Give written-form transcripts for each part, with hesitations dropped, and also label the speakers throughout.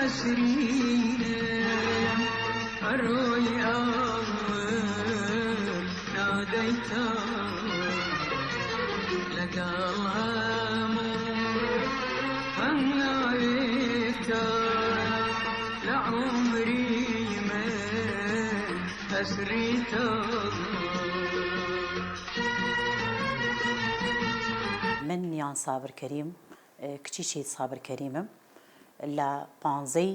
Speaker 1: ئەسرینم ئەڕۆی ئاور نادەیتەوە لەگەڵ هەموو هەنگاوێکتا لە عومری من ئەسریتەوە.
Speaker 2: من نیان سابر کەریم کچی شەهید سابر کەریمم لە پانزەی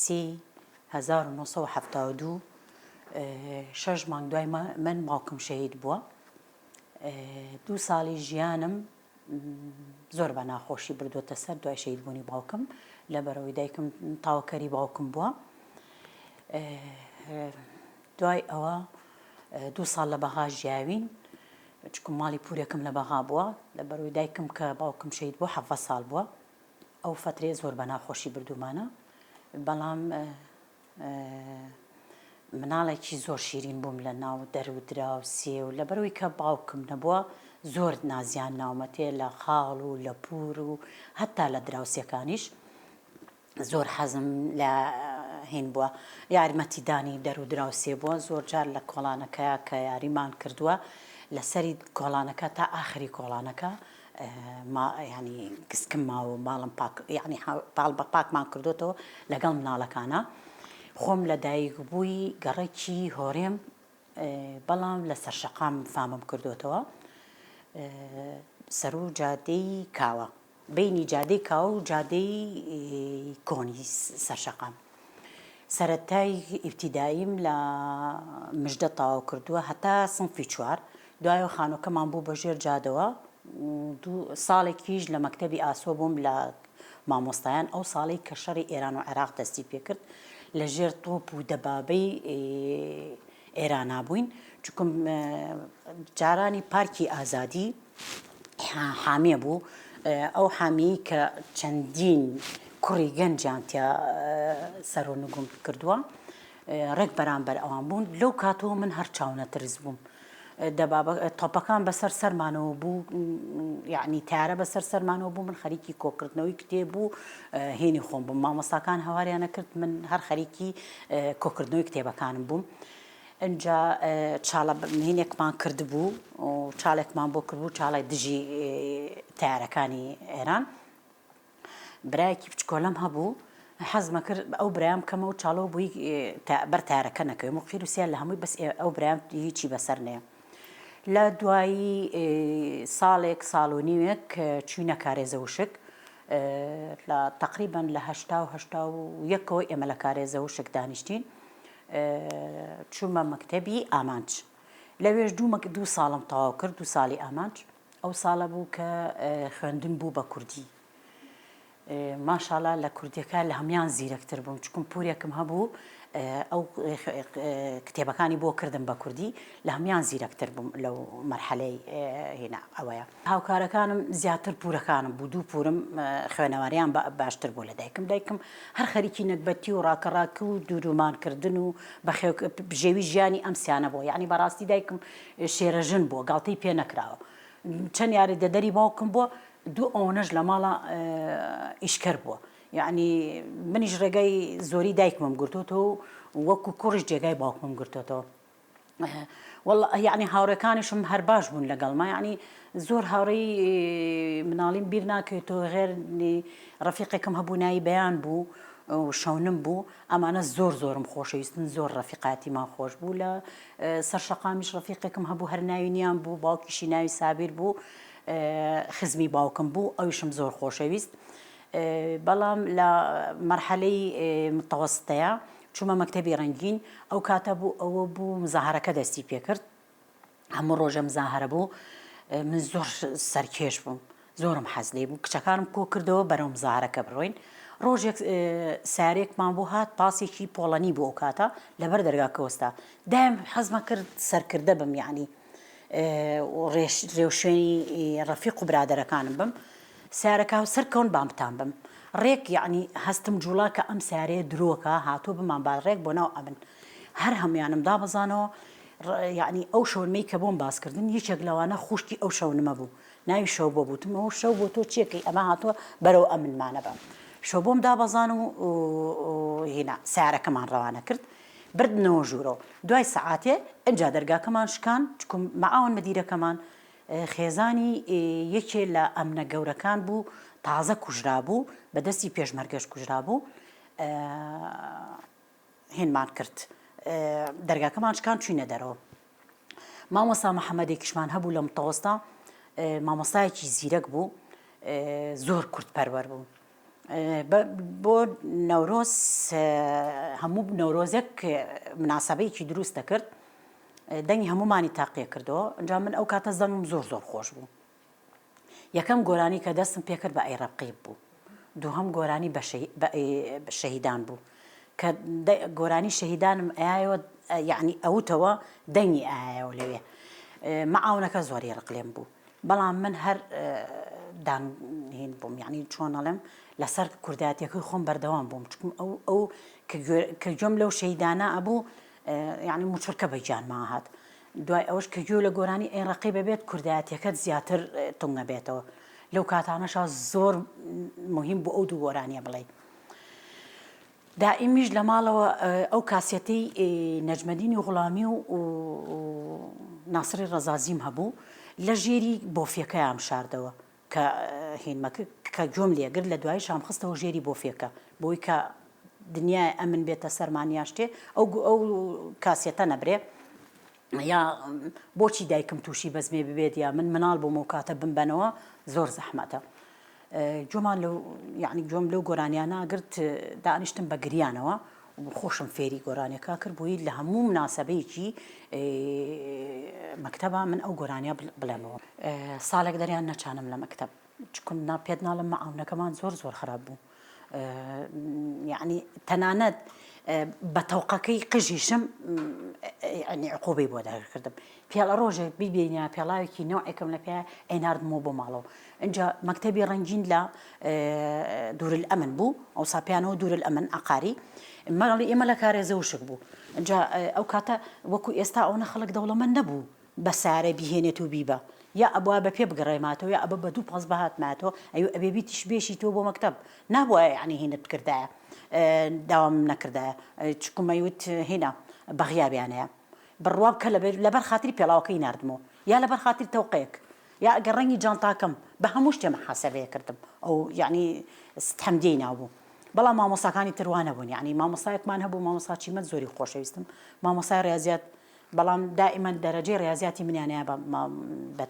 Speaker 2: سێی 1972 شەش مانگ دوای من باوکم شەهید بووە دوو ساڵی ژیانم زۆر بە ناخۆشی بردووەتە سەر دوای شەهید بوونی باوکم لەبەرەوەی دایکم تاوەکەری باوکم بووە دوای ئەوە دوو ساڵ لە بەغا ژیاوین چکم ماڵی پورێکم لە بەغا بووە لەبەرەوەی دایکم کە باوکم شەهید بووە حەڤە ساڵ بووە ئەو فەترەیە زۆر بە ناخۆشی بردوومانە بەڵام مناڵێکی زۆر شیرین بووم لە ناو دەر و دراوسێ و لەبەرەوەی کە باوکم نەبووە زۆر نازیان ناومەتێ لە خاڵ و لە پوور و هەتا لە دراوسێکانیش زۆر حەزم لە هین بووە یارمەتی دانی دەر و دراوسێ بووە زۆر جار لە کۆڵانەکە کە یاریمان کردووە لە سەری کۆڵانەکە تا ئاخری کۆڵانەکە ینی گسکم ماوە و ماڵم پاک یعنی پاڵ بە پاکمان کردوتەوە لەگەڵ مناڵەکانە خۆم لە دایک بووی گەڕەکی هۆرێم بەڵام لە سەرشەقام فامم کردوتەوە سەرو جادەی کاوە بەینی جادەی کاوە و جادەی کۆنی سەرشەقام. سەرەتای ئیبتیداییم لە مژدە تەواو کردووە هەتا سنفی چوار، دوایەوە خانووەکەمان بوو بە ژێر جادەوە، دوو ساڵێکیش لە مەکتەبی ئاسۆ بووم لە مامۆستایان، ئەو ساڵەی کە شەڕی ئێران و عێراق دەستی پێکرد لە ژێر تۆپ و دەبابەی ئێرانا بووین، چونکم جارانی پارکی ئازادی حامیە بوو، ئەو حامیەی کە چەندین کوڕی گەنجیان تیا سەرونگوم کردووە، ڕێک بەرامبەر ئەوان بوون. لەو کاتەوە من هەر چاونەترس بووم. دەبابە تۆپەکان بەسەر سەرمانەوە بوو، یعنی تارە بەسەر سەرمانەوە بوو، من خەریکی کۆکردنەوەی کتێب و هینی خۆم بووم. مامۆستاکان هاواریانە کرد، من هەر خەریکی کۆکردنەوەی کتێبەکانم بووم. ئینجا چاڵە هینێکمان کردبوو و چاڵێکمان بۆ کردبوو چاڵی دژی تارەکانی ئێران برایەکی بچکۆلەم هەبوو حەزمە کرد ئەو برایم کەمە و چاڵەوە بووی بەر تارەکە نەکەوێم و قیر و سیان لە هەمووی بەس ئەو برایم هیچی بەسەر نەیە لە دوایی ساڵێک ساڵ و نیوێک چوینە کارێزە وشک لە تقریبا لە هەشتا و هەشتا و یەکەوە ئێمە لە کارێزە وشک دانیشتین چوومە مەکتەبی ئامانج لەوێش دوو مەک دوو ساڵم تەواو کرد دوو ساڵی ئامانج ئەو ساڵە بوو کە خوێندن بوو بە کوردی ماشاڵا لە کوردیەکە لە هەموان زیرەکتر بووم چکم پورێکم هەبوو ئەو کتێبەکانی بۆ کردم بە کوردی لە هەموان زیرەکتر بووم لەو مەرحەلەی هینا ئەوەیە هاوکارەکانم زیاتر پورەکانم بوو دوو پورم خوێنەواریان باشتر بوو لە دایکم دایکم هەر خەریکی نەگبەتی و ڕاکەڕاکی و دورومان کردن و بەخێو بژێوی ژیانی ئەم سیانە بووە یەعنی بەڕاستی دایکم شێرە ژن بووە گاڵتەی پێ نەکراوە چەند یاریدەدەری باوکم بووە دوو ئەوەنەش لە ماڵا ئیشکەر بووە یەعنی منیش ڕێگای زۆری دایکمم گرتۆتەوە و وەکو کوڕیش جێگای باوکمم گرتۆتەوە واللە یەعنی هاوڕێکانیشم هەر باش بوون لەگەڵما یەعنی زۆر هاوڕێی مناڵیم بیر ناکەوێتەوە غێر ڕەفیقێکم هەبوو ناوی بەیان بوو و شەونم بوو ئەمانە زۆر زۆرم خۆشەویستن زۆر ڕەفیقاتیمان خۆش بوو لە سەر شەقامیش ڕەفیقێکم هەبوو هەر ناوی نیان بوو باوکیشی ناوی سابیر بوو خزمی باوکم بوو ئەویشم زۆر خۆشەویست بەڵام لە مەرحەلەی متەوەستەیە چوومە مەکتەبی ڕەنگین، ئەو کاتە بوو ئەوە بوو مزاهەرەکە دەستی پێکرد، هەموو ڕۆژێ مزاهەرە بوو، من زۆر سەرکێش بووم، زۆرم حەز لێی بوو، کچەکانم کۆ کردەوە بەرەو مزاهەرەکە بڕۆین، ڕۆژێک سارێکمان بۆ هات پاسێکی پۆڵەنی بوو ئەو کاتە لەبەر دەرگاکە وەستا، دایم حەزمە کرد سەرکردە بم یەعنی ڕێوشوێنی ڕەفیق و برادەرەکانم بم، سەیارەکە هاو سەرکەون بام بتان بم ڕێک یەعنی هەستم جوڵا کە ئەم سەیارەیە درۆکە هاتووە بمان بات ڕێک بۆ ناو ئەمن هەر هەموویانم دابەزانەوە یەعنی ئەو شەونمەی کە بۆم باس کردن یەکێک لەوانە خوشکی ئەو شەونمە بوو ناوی شەو بۆ بوتم ئەو شەو بۆ تۆ چیەکەی ئەمە هاتووە بەرەو ئەمنمانە بە. شۆبۆم دابەزان و هینا سەیارەکەمان ڕەوانە کرد بردنەوە ژوورەوە دوای سەعاتێ ئنجا دەرگاکەمان شکان چکم مەعاون مدیرەکەمان خێزانی یەکێ لە ئەمنە گەورەکان بوو تازە کوژرابوو بە دەستی پێشمەرگەش کوژرابوو هێنمان کرد دەرگاکەمان شکان چوینە دەرەوە مامۆستا محەممەدێکیشمان هەبوو لە متەوەستا مامۆستایەکی زیرەک بوو زۆر کورد پەروەر بوو بۆ نەورۆز هەموو نەورۆزێک مناسبەیەکی دروست دەکرد دەنگی هەمومانی تاقیە کردەوە ئەجا من ئەو کاتە زەنگم زۆر زۆر خۆش بوو یەکەم گۆرانی کە دەستم پێکرد بە ئەی ڕەقیب بوو دووهەم گۆرانی بە شەهیدان بوو کە گۆرانی شەهیدانم ئایەوە یعنی ئەوتەوە دەنگی ئایەوە لەوێ مەعاونەکە زۆری ڕق لێم بوو بەڵام من هەر دان هین بووم یعنی چۆن ئەڵێم لەسەر کوردایەتەکەی خۆم بەردەوام بووم چکم ئەو ئەو کە گوێم لەو شەیدانە ئەبوو یعنی موچڕکە بە گیانما هات دوای ئەوەش کە گوێ لە گۆرانی ئەی ڕەقیبە بێت کوردایەتیەکەت زیاتر تونگە بێتەوە لەو کاتانەشا زۆر مهم بۆ ئەو دوو گۆرانیە بڵێ دائیمیش لە ماڵەوە ئەو کاسێتەی نەجمەدینی غوڵامی و ناسری ڕەزازیم هەبوو لە ژێری بۆفیەکەیان شاردەوە کە هینمە کە گوێم لێگرت لە دوایی شام خستەوە ژێری بۆفیەکە بۆی کە دنیای ئەمن بێتە سەرمان یا شتێ ئەو ئەو کاسێتە نەبرێ یا بۆچی دایکم تووشی بەزمێ ببێت یا من مناڵ بووم و کاتە بمبەنەوە زۆر زەحمەتە گوێمان لەو یعنی گوێم لەو گۆرانیانە گرت دانیشتم بە گریانەوە خۆشم فێری گۆرانیەکە کرد بۆی لە هەموو مناسبەیەکی مەکتەبە من ئەو گۆرانیە بڵێمەوە ساڵێک دەریان نەچانم لە مەکتەب چکم نا پێت ناڵم مەعاونەکەمان زۆر زۆر خراپ بوو یعنی تەنانەت بە تەوقەکەی قژیشم یعنی عقوبەی بۆ دەرکردم پێڵە ڕۆژێک بیبینیا پێڵاوێکی نەوعێکم لە پێ ئەیناردمەوە بۆ ماڵەوە اینجا مەکتەبی ڕەنگین لە دوورل ئەمن بوو ئەوسا پیانەوە دوورل ئەمن عقاری ماڵی ئێمە لە کارێزە وشک بوو اینجا ئەو کاتە وەکو ئێستا ئەوەنە خەڵک دەوڵەمەند نەبوو بە سارە بیهێنێت و بیبا یا ئەبوایە بە پێ بگەڕێماتەوە یا ئەبە بە دوو پاس بهاتمایەتەوە ئەیوە ئەبێ بیتیش بێشیتەوە بۆ مەکتەب نابوایە یەعنی هینت بکردایە داوام نەکردایە چکم ئەیوت هینا بە غیابیانەیە بڕوا بکە لەبەر خاتری پێڵاوەکەی ناردمەوە یا لەبەر خاتری تەوقەیەک یا ئەگەر ڕەنگی جانتاکەم بە هەموو شتێ محاسەبەیە کردم ئەو یەعنی ست حەمدیەی ناوبوو بەڵام مامۆستاکانی تر وا نەبوون یەعنی مامۆستایەکمان هەبوو مامۆستا چیمەت زۆری خۆشەویستم مامۆستای ڕیازیات بەڵام دائیمەن دەرەجەی ڕیازیاتی منیان نایە بە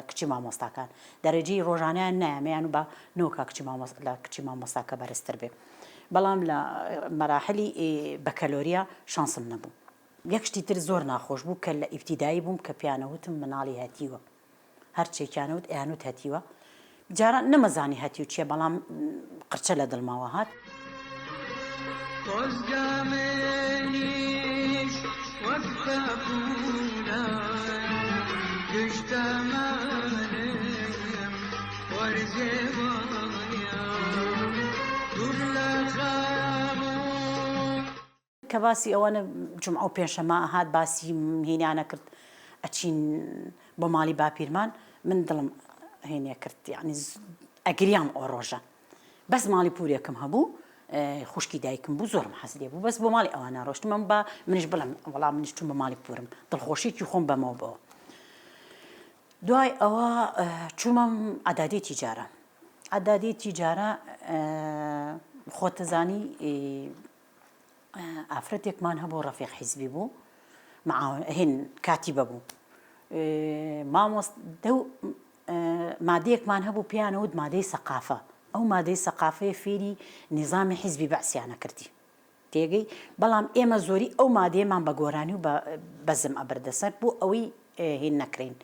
Speaker 2: کچی مامۆستاکان دەرەجەی ڕۆژانەیان نایەمەیان و بە نۆکا کچی مامۆستا لە کچی مامۆستاکە بەرزتر بێ بەڵام لە مەراحلی بەکەلۆریا شانسم نەبوو یەک شتی تر زۆر ناخۆش بوو کە لە ئیبتیدایی بووم کە پیانەوتم مناڵی هەتیوە هەرچێکیان وت ئەیانوت هەتیوە جاران نەمەزانی هەتیو چیە بەڵام قرچە لە دڵمەوە هات.
Speaker 1: خۆزگە منیش وەک پەپوولە گشت تەمەنم وەرزێ وایە دوور لە خەم و
Speaker 2: کە باسی ئەوەنە جومعە و پێنجشەممە ئەهات باسی هینیانە کرد ئەچین بۆ ماڵی باپیرمان من دڵم هینێ کرد یعنی ئەگریام ئەو ڕۆژە بەس ماڵی پورێکم هەبوو خوشکی دایکم بوو زۆرم حەز لێ بوو بەس بۆ ماڵی ئەوانە ڕۆشتم ئەم با منیش بڵم وەڵام منیش چووم بە ماڵی پورم دڵخۆشیکی خۆم بەمەوە بەوە دوای ئەوە چوومەم عەدادی تیجارە عەدادی تیجارە خۆتەزانی ئافرەتێکمان هەبوو ڕەفیق حیزبی بوو معاون هین کاتیبە بوو مامۆست دەو مادەیەکمان هەبوو پێیانەوت مادەی سەقافە ئەو مادەی سەقافەیە فێری نیزامی حیزبی بەعسیانە کردی تێگەی بەڵام ئێمە زۆری ئەو مادەیەمان بە گۆرانی و بە بەزم ئەبردە سەر بۆ ئەوەی هین نەکرێین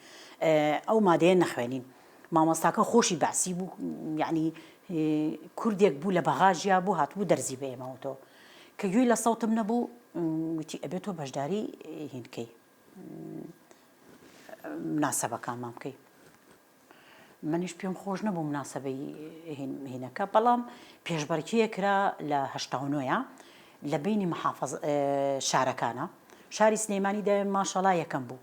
Speaker 2: ئەو مادەیە نەخوێنین مامۆستاکە خۆشی بەعسی بوو یعنی کوردێک بوو لە بەغا ژیا بوو هاتبوو دەرزی بە ئێمەوەتەوە کە گوێی لە سەوتم نەبوو وتی ئەبێت تۆ بەشداری هینکەی مناسەبەکانمان بکەی منیش پێم خۆش نەبوو مناسەبەی هینەکە بەڵام پێشبڕکێ کرا لە 89 لە بینی محافظ شارەکانە شاری سلێمانی دای ماشەڵا یەکەم بوو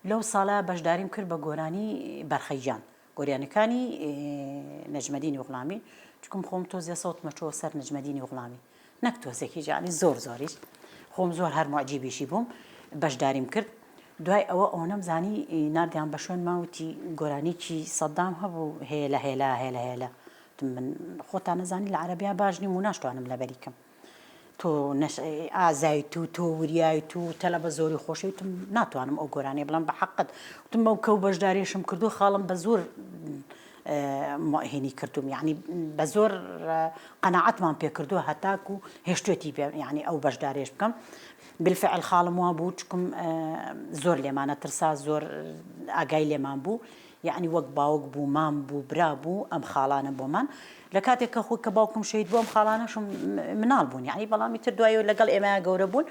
Speaker 2: لەو ساڵە بەشداریم کرد بە گۆرانی بەرخەگیان گۆریانەکانی نەجمەدینی غوڵامی. چکم خۆم تۆزێ سەوتمە چۆوە سەر نەجمەدینی غوڵامی نەک تۆزێکیش یانی زۆر زۆریش خۆم زۆر هەر موعجیبیشی بووم بەشداریم کرد دوای ئەوە ئەوەنەم زانی ناردیان بە شوێنما وتی گۆرانیکی سەدام هەبوو هێلە هێلە هێلە هێلە وتم من خۆتان نەزانی لە عەرەبیا باش نیم و ناشتوانم لەبەری کەم تۆ نەش ئازایت و تۆ وریایت و تەلەبە زۆری خۆشەویت وتم ناتوانم ئەو گۆرانیە بڵێم بە حەقت وتم ئەو کەو بەشداریشم کردو خاڵم بە زۆر هینی کردوم یعنی بە زۆر قەناعەتمان پێ کردووە هەتاکو هێشتێتی پێ یعنی ئەو بەشدارێش بکەم بالفعل خاڵم وا بوو چکم زۆر لێمانە ترسا زۆر ئاگای لێمان بوو یەعنی وەک باوک بوو مام بوو برا بوو ئەم خاڵانە بۆمان لە کاتێک کە خۆی کە باوکم شەهید بوو ئەم خاڵانەشم مناڵ بوون یەعنی بەڵام ئیتر دوایەوە لەگەڵ ئێمەیا گەورە بوون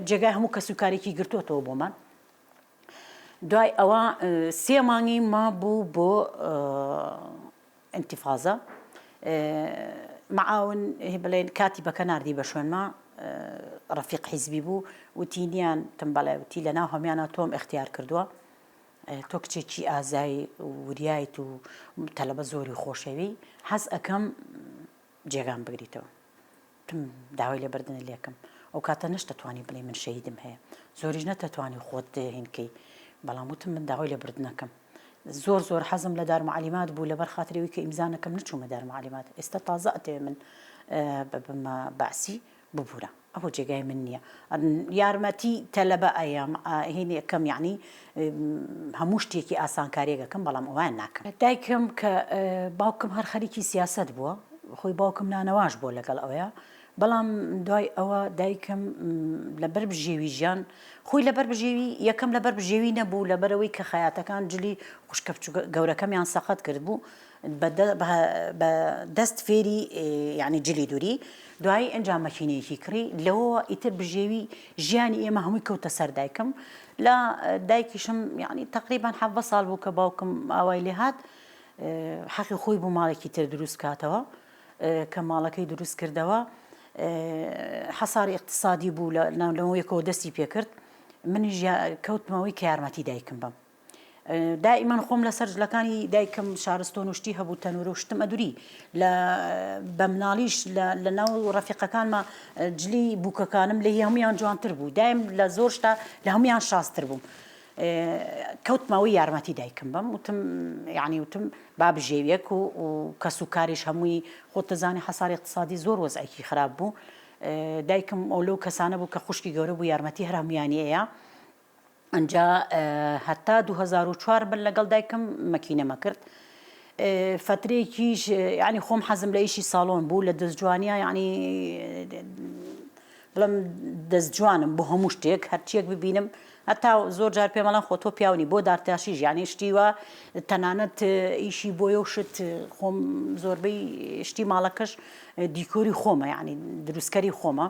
Speaker 2: جێگای هەموو کەس و کارێکی گرتووەتەوە بۆمان دوای ئەوە سێ مانگی مابوو بۆ ئینتیفازە معاون بڵێن کاتی بەکە ناردی بە شوێنما ڕەفیق حیزبی بوو وتی نیان تم بەڵێ وتی لەناو هەمیانە تۆم اختیار کردووە تۆ کچێکی ئازای وریایت و تەلەبە زۆری خۆشەوێی حەز ئەکەم جێگام بگریتەوە وتم داوای لێبردنت لێکەم ئەو کاتە نەشتەتوانی بڵێی من شەهیدم هەیە زۆریش نەتەتوانی خۆت هین کەی بەڵام وتم من داوای لێبردنەکەم زۆر زۆر حەزم لە دارمعلیمات بوو لەبەر خاتری ئەوی کە ئیمزا نەکەم نەچوومە دارمعلیمات ئێستا تازە ئەتەوێ من ببمە بەعسی ببورە ئەوە جێگای من نیە یارمەتی تەلەبە ئەیەم هین ئەکەم یەعنی هەموو شتێکی ئاسانکاریەک ئەکەم بەڵام ئەوان ناکەم. دایکم کە باوکم هەر خەریکی سیاسەت بووە خۆی باوکم نانەواش بووە لەگەڵ ئەوەیا بەڵام دوای ئەوە دایکم لەبەر بژێوی ژیان خۆی لەبەر بژێوی یەکەم لەبەر بژێوی نەبوو لەبەرەوەی کە خەیاتەکان جلی خوشکە بچووکە گەورەکەمیان سەقەت کرد بوو بە دەست فێری یانی جلی دوری دوایی ئینجا مەکینەیەکی کڕی لەوەوە ئیتر بژێوی ژیانی ئێمە هەمووی کەوتە سەر دایکم لە دایکیشم یانی تقریبان حەڤدە ساڵ بوو کە باوکم ئاوای لێ هات حەقی خۆی بوو ماڵێکی تر دروست کاتەوە کە ماڵەکەی دروست کردەوە حەساری اقتصادی بوو لە لەوەیەکەوە دەستی پێکرد منیش کەوتمەوەی کە یارمەتی دایکم بم دائیمەن خۆم لەسەر جلەکانی دایکم شارستۆن و شتی هەبوو تەنورە و شتم ئەدوری لە بە مناڵیش لە ناو ڕەفیقەکانما جلی بووکەکانم لە هەمویان جوانتر بوو دایم لە زۆر شتا لە هەمویان شاستر بووم کەوتمەوەی یارمەتی دایکم بم وتم یعنی وتم با بژێویەک و کەس و کاریش هەمووی خۆت دەزانی حەساری اقتصادی زۆر وەزعێکی خراپ بوو دایکم ئەو لەو کەسانە بوو کە خوشکی گەورە بوو یارمەتی هەر هەمویانی ئەیا ئەنجا هەتا 2004 من لەگەڵ دایکم مەکینەمە کرد فەترەیەکیش یعنی خۆم حەزم لە ئیشی ساڵۆن بوو لە دەستجوانیە یعنی بڵم دەستجوانم بۆ هەموو شتێک هەرچیەک ببینم هەتا زۆر جار پێمەڵان خۆ تۆ پیاونی بۆ دارتاشیش یعنی شتی وە تەنانەت ئیشی بۆیە و شت خۆم زۆربەی شتی ماڵەکەش دیکۆری خۆمە یعنی دروستکەری خۆمە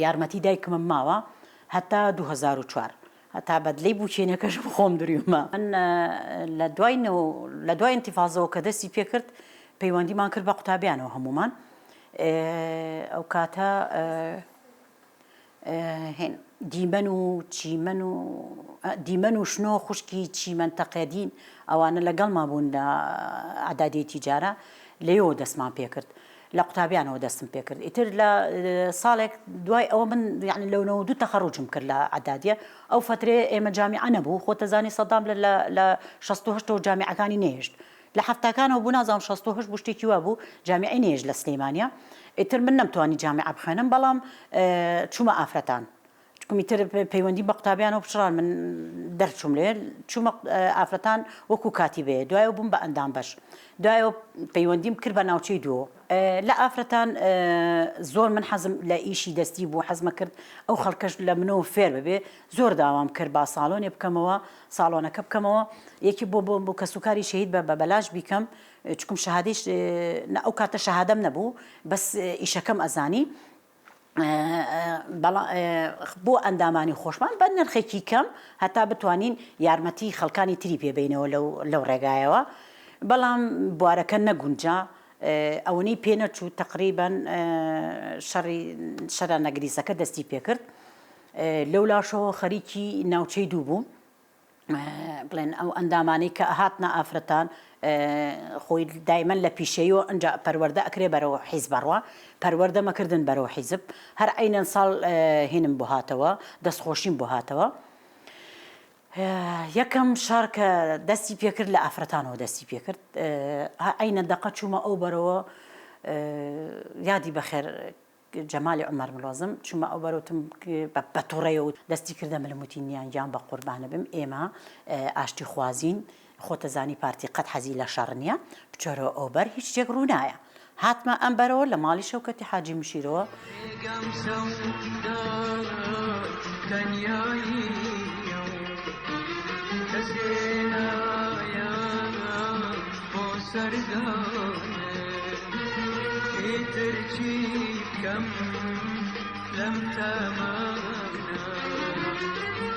Speaker 2: یارمەتی دایکمم ماوە هەتا 2004 هەتا بەدلەی بوکێنەکەشم خۆم درویمە. من لە دوای لە دوای ئینتیفازەوە کە دەستی پێکرد پەیوەندیمان کرد بە قوتابیانەوە هەموومان ئەو کاتە هێن دیمەن و چیمەن و دیمەن و شنۆ خوشکی چیمەن تەقێدین ئەوانە لەگەڵما بوون لە ئەعدادیەی تیجارە لەوێوە دەستمان پێکرد لە قوتابیانەوە دەستم پێکرد ئیتر لە ساڵێک دوای ئەوە من یعنی لەو 92 تەخەڕوجم کرد لە عەدادیە ئەو فەترەیە ئێمە جامیعە نەبوو خۆت دەزانی سەدام لە لە لە 68 ەوە جامیعەکانی نەهێشت لە حەفتاکانەوە بوو نازانم 68 بوو شتێکی وا بوو جامیعەی نەهێشت لە سلێمانیە ئیتر من نەمتوانی جامیعە بخوێنم بەڵام چوومە ئافرەتان چونکم ئیتر پەیوەندیم بە قوتابیانەوە پچڕان من دەرچووم لێ چوومە ئافرەتان وەکو کاتیبەیە دوایەوە بووم بە ئەندام بەش دوایەوە پەیوەندیم کرد بە ناوچەی دووەوە لە ئافرەتان زۆر من حەزم لە ئیشی دەستی بوو حەزمە کرد ئەو خەڵکەش لە منەوە فێر ببێ زۆر داوام کرد با ساڵۆنێ بکەمەوە ساڵۆنەکە بکەمەوە یەکی بۆ بۆ بۆ کەسوکاری شەهید بە بە بەلاش بیکەم چکم شەهادەیش ئەو کاتە شەهادەم نەبوو بەس ئیشەکەم ئەزانی بۆ ئەندامانی خۆشمان بە نرخێکی کەم هەتا بتوانین یارمەتی خەڵکانی تری پێ بەینەوە لەو ڕێگایەوە بەڵام بوارەکە نەگونجا ئەوەنەی پێ نەچوو تەقریبەن شەڕی شەرە نەگریسەکە دەستی پێکرد لەولاشەوە خەریکی ناوچەی دوو بوو. بڵێن ئەو ئەندامانەی کە ئەهاتنە ئافرەتان خۆی دایمەن لە پیشەیەوە ئەنجا پەروەردە ئەکرێ بەرەو حیزب ئەڕوا پەروەردە مەکردن بەرەو حیزب هەر عەینەن ساڵ هینم بۆ هاتەوە دەستخۆشیم بۆ هاتەوە یەکەم شەڕ کە دەستی پێکرد لە ئافرەتانەوە دەستی پێکرد عەینەن دەقە چوومە ئەو بەرەوە یادی بەخێر جەمالی عومەر ملۆزم چوومە ئەو بەر وتم بە توڕەیەوە و دەستی کردە ملم وتی نیان گیان بە قوربانە بم ئێمە ئاشتی خوازین خۆتەزانی پارتی قەت حەزی لە شەڕ نییە بچۆرەوە ئەو بەر هیچ شتێک ڕوونایە هاتمە ئەم بەرەوە لە ماڵی شەوکەتی حاجی مشیرەوە.
Speaker 1: ڕێگام سەودا تەنیاییە و کەسێ نایە بۆ سەردانم. ئیتر چی بکەم لەم تەمانە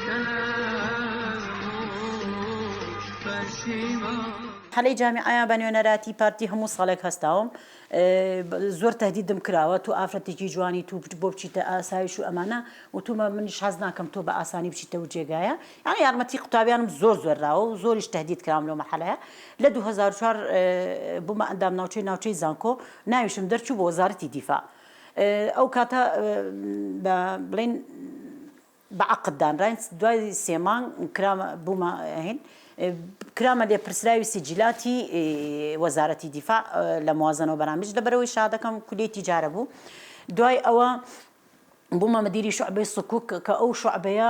Speaker 1: کە هەموو پەشیمان.
Speaker 2: حەلەی جامیعەیە بە نوێنەراتی پارتی هەموو ساڵێک هەستاوم زۆر تەهدیدم کراوە تۆ ئافرەتێکی جوانی تو بۆ بچیتە ئاسایش و ئەمانە وتومە منیش حەز ناکەم تۆ بە ئاسانی بچیتە و جێگایە یانی یارمەتی قوتابیانم زۆر زۆر راوە و زۆریش تەهدید کراوم لەو مەرحەلەیە لە 2004 بوومە ئەندام ناوچەی ناوچەی زانکۆ ناویشم دەرچوو بۆ وەزارەتی دیفاع ئەو کاتە بە بڵێن بە عەقد دانراین دوای سێ مانگ کرامە بوومە هین کرامە لێپرسراوی سیجیلاتی وەزارەتی دیفاع لە موازنەوە بەرامج لەبەرەوەی شادەکەم کولیەی تیجارە بوو دوای ئەوە بوومە مدیری شوعبەی سکوک کە ئەو شوعبەیە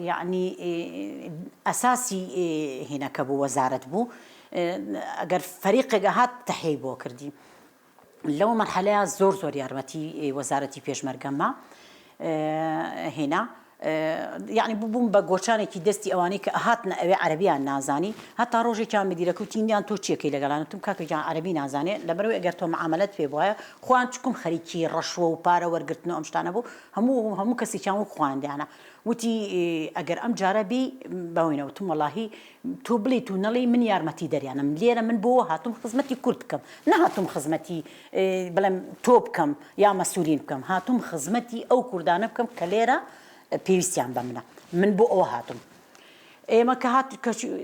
Speaker 2: یەعنی ئەساسی هینەکە بوو وەزارەت بوو ئەگەر فەریقێک ئەهات تەحیەی بۆ کردی لەو مەرحەلەیە زۆر زۆر یارمەتی وەزارەتی پێشمەرگەمە هێنا یەعنی ببووم بە گۆچانێکی دەستی ئەوانەی کە ئەهاتنە ئەوێ عەرەبیان نازانی هەتا ڕۆژێکیان مدیرەکە وتی نیان تۆ چیەکەی لەگەڵیان وتم کاکە گیان عەرەبی نازانێ لەبەرئەوەی ئەگەر تۆ معامەلەت پێ بوایە خۆیان چکم خەریکی ڕەشوە و پارە وەرگرتن و ئەم شتانە بوو هەموو هەموو کەسێکیان وەک خۆیان دیانە وتی ئەگەر ئەم جارە بێی بەوەینە وتم وەڵاهی تۆ بڵێیت و نەڵێی من یارمەتی دەریانم لێرە من بۆ هاتوم خزمەتی کورد بکەم نەهاتوم خزمەتی بڵێم تۆ بکەم یا مەسولین بکەم هاتوم خزمەتی ئەو کوردانە بکەم کە لێرە پێویستیان بە منە من بۆ ئەوە هاتوم ئێمە کە هات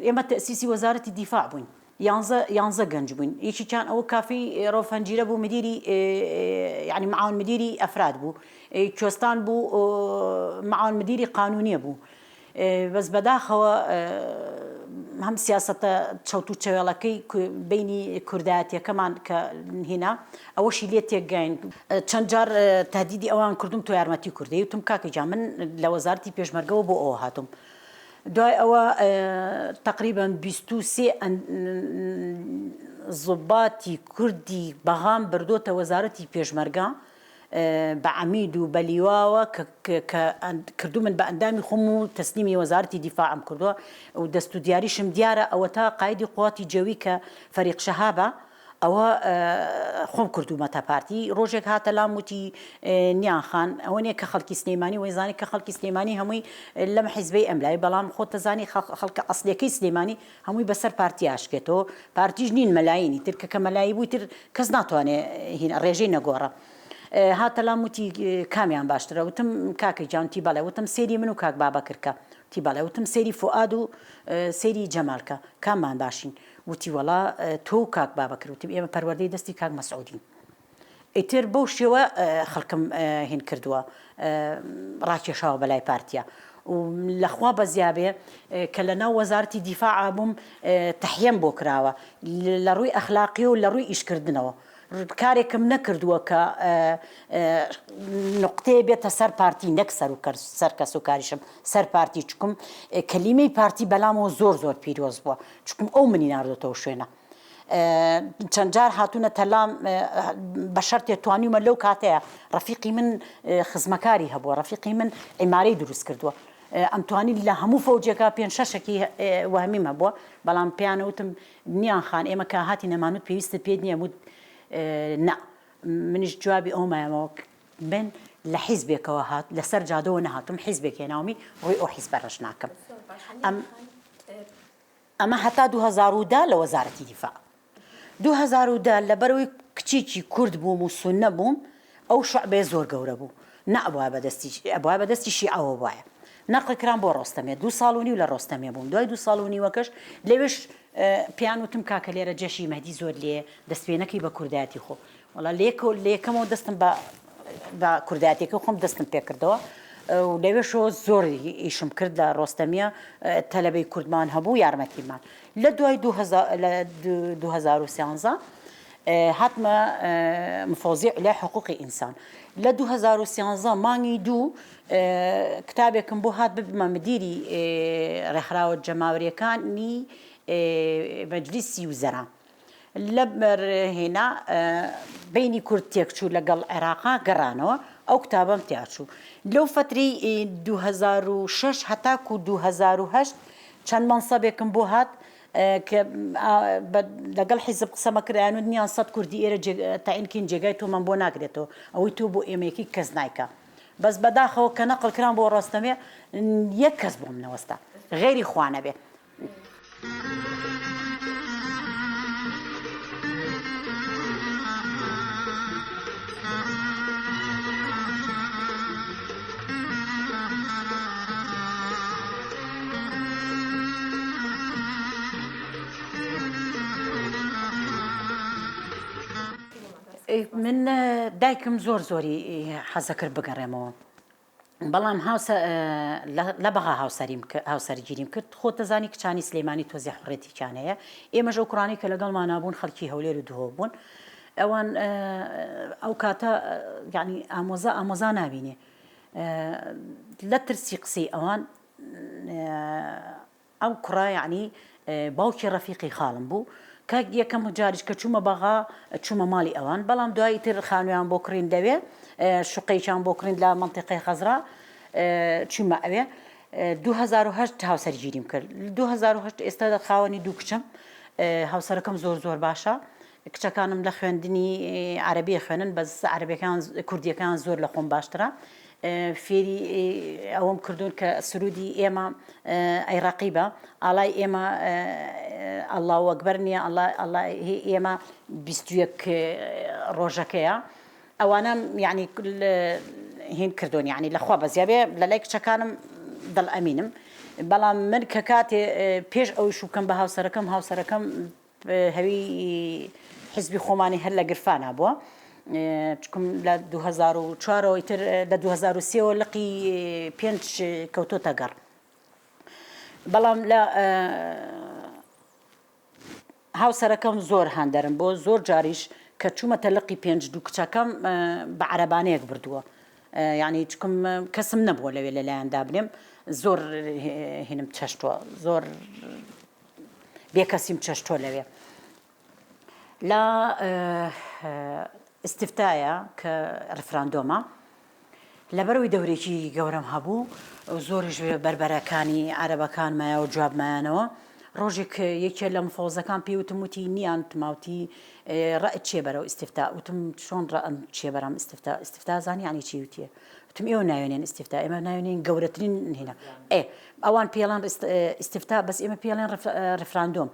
Speaker 2: ئێمە تەسیسی وەزارەتی دیفاع بووین یانزە یانزە گەنج بووین یەکێکیان ئەوە کافی ڕۆف هەنجیرە بوو مدیری یعنی معاون مدیری ئەفراد بوو کوێستان بوو معاون مدیری قانونیە بوو بەس بەداخەوە هەم سیاسەتە چەوت و چەوێڵەکەی بینی کوردایەتیەکەمان کە هینا ئەوەشی لێ تێکگەین چەند جار تهدیدی ئەوان کردم تۆ یارمەتی کوردەی وتم کاکە گیان من لە وەزارەتی پێشمەرگەوە بۆ ئەوە هاتوم دوای ئەوە تەقریبەن 23 زوباتی کوردی بەغام بردۆتە وەزارەتی پێشمەرگە بە عەمید و بە لیواوە کە کردوومن بە ئەندامی خۆم و تەسلیمی وەزارەتی دیفاعم کردووە و دەست و دیاریشم دیارە ئەوەتا قایدی قواتی جەوی کە فەریق شەهابە ئەوە خۆم کردوومەتە پارتی ڕۆژێک هاتە لام وتی نیان خان ئەوە نیە کە خەڵکی سلێمانی وەیزانی کە خەڵکی سلێمانی هەمووی لەم حیزبەی ئەملای بەڵام خۆتەزانی خەڵکە ئەسلیەکەی سلێمانی هەمووی بەسەر پارتی ئاشکێتەوە پارتیش نین مەلایینی تر کە کە مەلایی بووی تر کەس ناتوانێ هین ڕێژەی نەگۆڕە هاتە لام وتی کامیان باشترە وتم کاکە گیان وتی بەڵێ وتم سەیری من و کاک بابەکر کە وتی بەڵێ وتم سەیری فوئاد و سەیری جەمال کە کاممان باشین وتی وەڵا تۆ و کاک بابەکر وتم ئێمە پەروەردەی دەستی کاک مەسعودین ئیتر بەو شێوە خەڵکم هین کردووە ڕاکێشاوە بەلای پارتیا و لەخوا بەزیابێ کە لە ناو وەزارەتی دیفاعا بووم تەحیەم بۆ کراوە لە ڕووی ئەخلاقی و لە ڕووی ئیشکردنەوە کارێکم نەکردووە کە نقطەیە بێتە سەر پارتی نەک سەر و سەر کەس و کاریشم سەر پارتی چکم کەلیمەی پارتی بەلامەوە زۆر زۆر پیرۆز بووە چکم ئەو منی ناردۆتەوە شوێنە چەند جار هاتوونەتە لام بە شەرتێ توانیومە لەو کاتەیە ڕەفیقی من خزمەکاری هەبووە ڕەفیقی من عیمارەی دروست کردووە ئەمتوانی لە هەموو فەوجێکا پێنج شەشێکی وەهمیم هەبووە بەڵام پێیان وتم نیان خان ئێمە کە هاتی نەمانوت پێویستت پێت نییە وت نا منیش جوابی ئەومایەمەوە من لە حیزبێکەوە هات لەسەر جادەوە نەهاتوم حیزبێک هێناومی ڕووی ئەو حیزبە ڕەش ناکەم ئەم ئەمە هەتا 2010 لە وەزارەتی دیفاع. 2010 لەبەرئەوەی کچێکی کورد بووم و سوننە بووم ئەو شوعبەیە زۆر گەورە بوو نەئەبوایە بە دەستی ئەبوایە بە دەستی شیعەوە بوایە. نەقل کرام بۆ ڕۆستەمێ دوو ساڵ و نیو لە ڕۆستەمێ بووم دوای دوو ساڵ و نیوەکەش لەوێش پێیان وتم کاکە لێرە جەشی مەهدی زۆر لێ دەست پێ نەکەی بە کوردایەتی خۆ وەڵا لێکەوە لە یەکەمەوە دەستم بە بە کوردایەتیەکە خۆم دەستم پێ کردەوە و لەوێشەوە زۆر ئیشم کرد لە ڕۆستەمیە تەلەبەی کوردمان هەبوو یارمەتیمان لە دوای لە 2013 هاتمە مفەوزی عولیای حقوقی ئینسان لە 2013 مانگی دوو کتابێکم بۆ هات ببمە مدیری ڕێکخراوە جەماوەریەکانی مەجلیسی وزەرا لە هێنا بینی کورد تێکچوو لەگەڵ عێراقا گەڕانەوە ئەو کتابەم تیاچوو لەو فتری 2006 هەتاکو 2008 چەند مەنسەبێکم بۆ هات کە لەگەڵ حیزب قسەمە کرد ئەیانوت نیان سەد کوردی ئێرە تەعین کەین جێگای تۆمان بۆ ناکرێتەوە ئەوەی تۆ بۆ ئێمەیەکی کەس نایکا بەس بەداخەوە کە نەقڵ کرام بۆ ڕۆستەمێ یەک کەس بۆم نەوەستا غەیری خوا نەبێ. من دایکم زۆر زۆری حەزەکرد بگەڕێمەوە بەڵام هاوسە لە بەغا هاوسەریم هاوسەرگیریم کرد خۆت دەزانی کچانی سلەیمانی تۆزێ حڕێتیکیان هەیە ئێمەش ئەو کوڕانی کە لەگەڵمانا بوون خەڵکی هەولێر و دهۆک بوون ئەوان ئەو کاتە یعنی ئامۆزا ئامۆزا نابینێ لە ترسی قسەی ئەوان ئەو کوڕە یەعنی باوکی ڕەفیقی خاڵم بوو کە یەکەم جاریش کە چوومە بەغا چوومە ماڵی ئەوان بەڵام دوایی تر خانوویان بۆ کڕین لەوێ شوقەیەکیان بۆ کڕین لە مەنتیقەی خەزرا چوومە ئەوێ 2008 هاوسەرگیریم کرد 2008 ئێستا خاوەنی دوو کچم هاوسەرەکەم زۆر زۆر باشە کچەکانم لە خوێندنی عەرەبی ئەخوێنن بەس عەرەبیەکان کوردیەکان زۆر لە خۆم باشترە فێری ئەوەم کردوون کە سرودی ئێمە ئەی ڕەقیبە ئاڵای ئێمە ئەڵڵا وەکبەر نییە ئەڵڵا ئێمە 21 ڕۆژەکەیە ئەوانەم یعنی هین کردوون یعنی لەخوا بەزیا بێ لە لای کچەکانم دڵ ئەمینم بەڵام من کە کاتێ پێش ئەوی شوکەم بە هاوسەرەکەم هاوسەرەکەم هەوی حیزبی خۆمانی هەر لە گرفانا بووە چکم لە 2004 ەوە ئیتر لە 2003 ەوە لقی پێنج کەوتۆتە گەڕ بەڵام لە هاوسەرەکەم زۆر هاندەرم بۆ زۆر جاریش کە چوومەتە لقی پێنج دوو کچەکەم بە عەرەبانەیەک بردووە یعنی چکم کەسم نەبووە لەوێ لەلایەن دابنێم زۆر هینم چەشتووە زۆر بێکەسیم چەشتوە لەوێ لە ئیستفتایە کە ڕفراندۆمە لەبەرەوەی دەورێکی گەورەم هەبوو زۆریش بەربەرەکانی عەرەبەکان مایەوە جواب مایانەوە ڕۆژێک یەکێ لە مفەوزەکان پێی وتم وتی نیان تماوتی ڕەئت چێ بەرەو ئیستفتا وتم چۆن ڕەئم چێ بەرام ئیستفتا ئیستفتا زانی یعنی چی وتیە وتم ئێوە ناوێنێن ئیستفتا ئێمە ناوێنێن گەورەترین هینە ئێ ئەوان پێڵان ئیستفتا بەس ئێمە پێڵێن ڕفراندۆم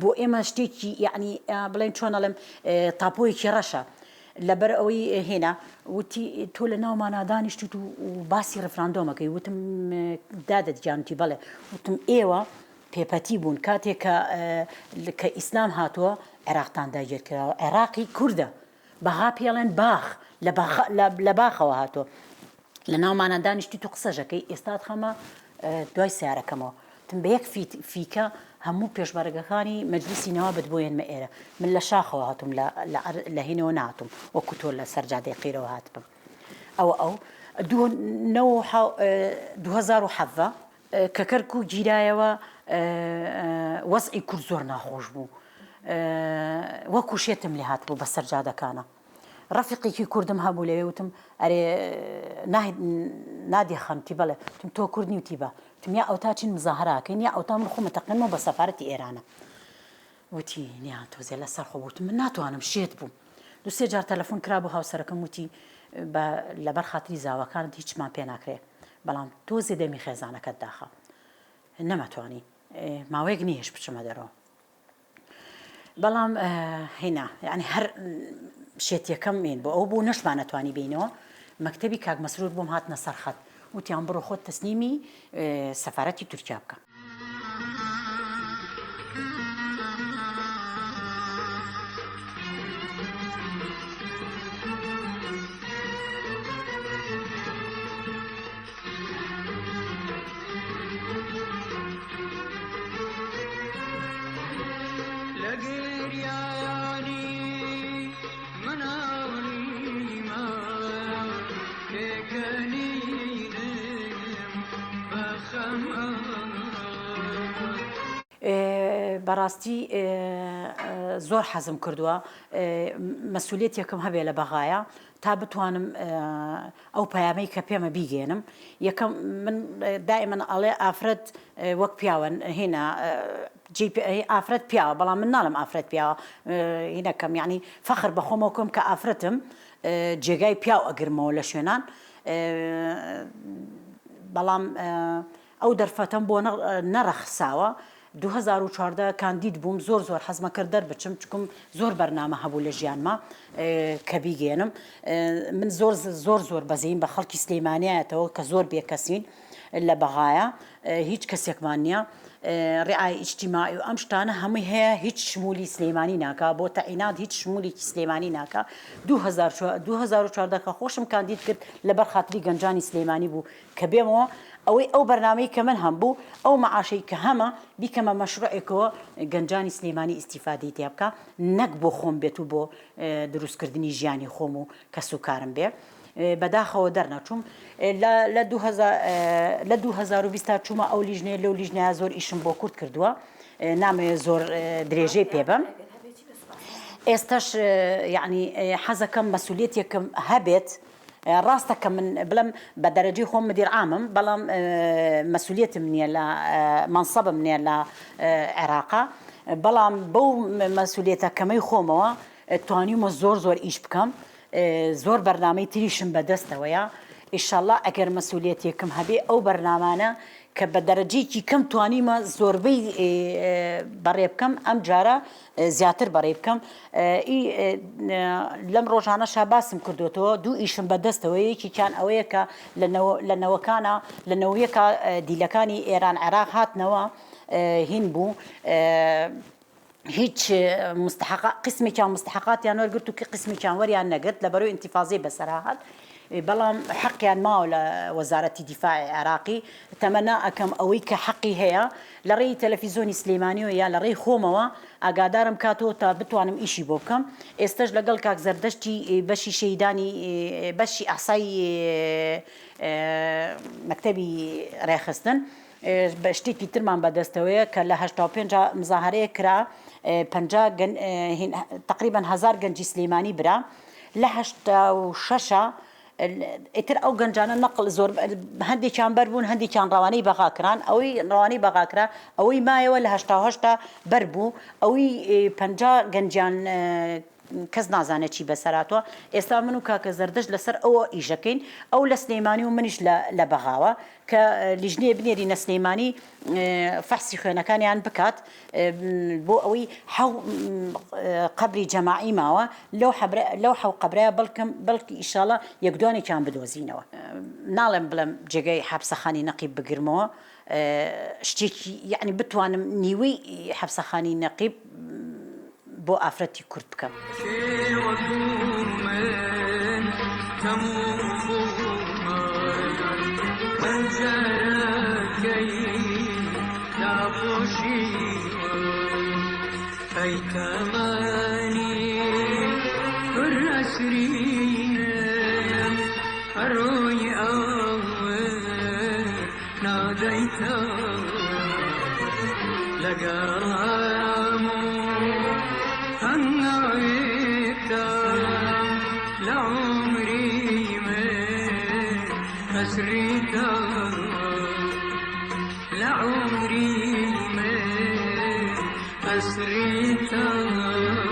Speaker 2: بۆ ئێمە شتێکی یعنی بڵێن چۆن ئەڵێم تاپۆیەکی ڕەشە لەبەر ئەوەی هێنا وتی تۆ لە ناومانا دانیشتوت و باسی ڕفراندۆمەکەی وتم دادت گیان وتی بەڵێ وتم ئێوە پێپەتی بوون کاتێک کە کە ئیسلام هاتووە عێراقتان داگیر کراوە عێراقی کوردە بەغا پێڵێن باخ لە باخ لە باخەوە هاتووە لە ناومانە دانیشتیت و قسەشەکەی ئێستا خەمە دوای سیارەکەمەوە تم بە یەک فیکە هەموو پێشمەرگەکانی مەجلیسی نەوابت بۆ هێنمە ئێرە من لە شاخەوە هاتووم لە هینەوە ناتوم وەکو تۆ لە سەر جادەی قیرەوە هاتبم ئەوە ئەو 2017 کە کەرکوک گیرایەوە وەزعی کورد زۆر ناخۆش بوو وەکو شێتم لێ هاتبوو بەسەر جادەکانە ڕەفیقێکی کوردم هەبوو لەوێ وتم ئەرێ نادیە خان وتی بەڵێ وتم تۆ کورد نی وتی بە وتم یا ئەوتا چین مزاهرە ئەکەین یا ئەوتا من خۆم ئەتەقێنمەوە بە سەفارەتی ئێرانە وتی نیان تۆزێ لەسەر خۆ وتم من ناتوانم شێت بووم دوو سێ جار تەلەفۆن کرا بۆ هاوسەرەکەم وتی بە لەبەر خاتری زاواکانت هیچمان پێ ناکرێ بەڵام تۆزێ دەمی خێزانەکەت داخە نەمەتوانی ماوەیەک نەیهێشت بچمە دەرەوە بەڵام هینا یعنی هەر شێتیەکەم مین بۆ ئەو بوو نەشمانەتوانی بینەوە مەکتەبی کاک مەسرور بۆم هاتنە سەر خەت. وتیان بڕۆ خۆت تەسلیمی سەفارەتی تورکیا بکە. بەڕاستی زۆر حەزم کردووە مەسوولێتێکم هەبێ لە بەغایە تا بتوانم ئەو پەیامەی کە پێمە بیگەێنم یەکەم من دائما ئەڵێ ئافرەت وەک پیاوەن هینا ئافرەت پیاوە بەڵام من ناڵم ئافرەت پیاوە هینەکەم یعنی فەخر بە خۆمەوە کەم کە ئافرەتم جێگای پیاو ئەگرمەوە لە شوێنان بەڵام ئەو دەرفەتەم بۆ نەڕەخساوە 2014 کاندید بووم زۆر زۆر حەزمە کرد دەربچم چکم زۆر بەرنامە هەبوو لە ژیانما کە بیگەێنم من زۆر زۆر زۆر بەزەیم بە خەڵکی سلەیمانایەتەوە کە زۆر بێکەسین لە بەغایە هیچ کەسێکمان نییە ڕعای ئیجتیماعی و ئەم شتانە هەمووی هەیە هیچ شمولی سلەیمانی ناکا بۆ تەعینات هیچ شمولێکی سلەیمانی ناکا 2014 کە خۆشم کاندید کرد لەبەر خاتری گەنجانی سلەیمانی بوو کە بێمەوە ئەوەی ئەو بەرنامەی کە من هەم بوو ئەو مەعاشەی کە هەمە بیکەمە مەشروعێکەوە گەنجانی سلەیمانی ئیستیفادەی تیا بکا نەک بۆ خۆم بێت و بۆ دروستکردنی ژیانی خۆم و کەس و کارم بێ بەداخەوە دەرنەچووم لە لە 2020 تا چوومە ئەو لیژنەیە لەو لیژنەیە زۆر ئیشم بۆ کورد کردووە نامەوێت زۆر درێژەی پێ بەم ئێستاش یعنی حەزەکەم مەسوولێتێکم هەبێت ڕاستە کە من بڵم بە دەرەجەی خۆم مدیر عامم بەڵام مەسوولێتم نییە لە مەنسەبم نییە لە عێراقا بەڵام بەو مەسوولێتە کەمەی خۆمەوە توانیومە زۆر زۆر ئیش بکەم زۆر بەرنامەی تریشم بەدەستەوەیە ئیشەڵا ئەگەر مەسولیەتێکم هەبێ ئەو بەرنامانە کە بە دەرەجەیەکی کەم توانیمە زۆربەی بەڕێ بکەم ئەم جارە زیاتر بەڕێ بکەم لەم ڕۆژانەشا باسم کردوێتەوە دوو ئیشم بەدەستەوە یەکێکیان ئەوەیە کە لە نەوەکانە لە نەوەیەکە دیلەکانی ئێران عێراق هاتنەوە هین بوو هیچ مستحق قسمێکیان مستحقاتیان وەرگرت و قسمێکیان وەریان نەگرت لە بەرەوەی ئینتیفازەی بەسەرا هات بەڵام حەقیان ماوە لە وەزارەتی دیفاعی عێراقی تەمەنا ئەکەم ئەوەی کە حەقی هەیە لە ڕێی تەلەفیزۆنی سلێمانیەوە یا لە ڕێی خۆمەوە ئاگادارم کاتەوە تا بتوانم ئیشی بۆ بکەم ئێستەش لەگەڵ کاک زەردەشتی بەشی شەهیدانی بەشی ئەحسای مەکتەبی ڕێخستن شتێکی ترمان بەدەستەوەیە کە لە 85 مزاهرەیەک کرا 50 تقریبا هزار گەنجی سلەیمانی برا لە 86 ئیتر ئەو گەنجانە نەقل زۆر هەندێکیان بەربوون هەندێکیان ڕەوانەی بەغا کران ئەوەی ڕەوانەی بەغا کرا ئەوەی مایەوە لە 88 بەر بوو ئەوی 50 گەنجیان کەس نازانێت چی بەسەر هاتووە، ئێستا من و کاکە زەردەشت لەسەر ئەوە ئیشەکەین، ئەو لە سلێمانی و منیش لە بەغاوە، کە لیژنەیە بنێرینە سلێمانی فەحسی خوێنەکانیان بکات بۆ ئەوەی حەو قەبری جەماعی ماوە لەو حەو قەبرایە بەڵکم بەڵکی ئیشاڵا یەک دوانێکیان بدۆزینەوە. ناڵێم بڵێم جێگای حەپسەخانی نەقیب بگرمەوە، شتێکی یەعنی بتوانم نیوەی حەپسەخانی نەقیب بۆ ئافرەتی کورد بکەم.
Speaker 1: لعمري ما أسريتها.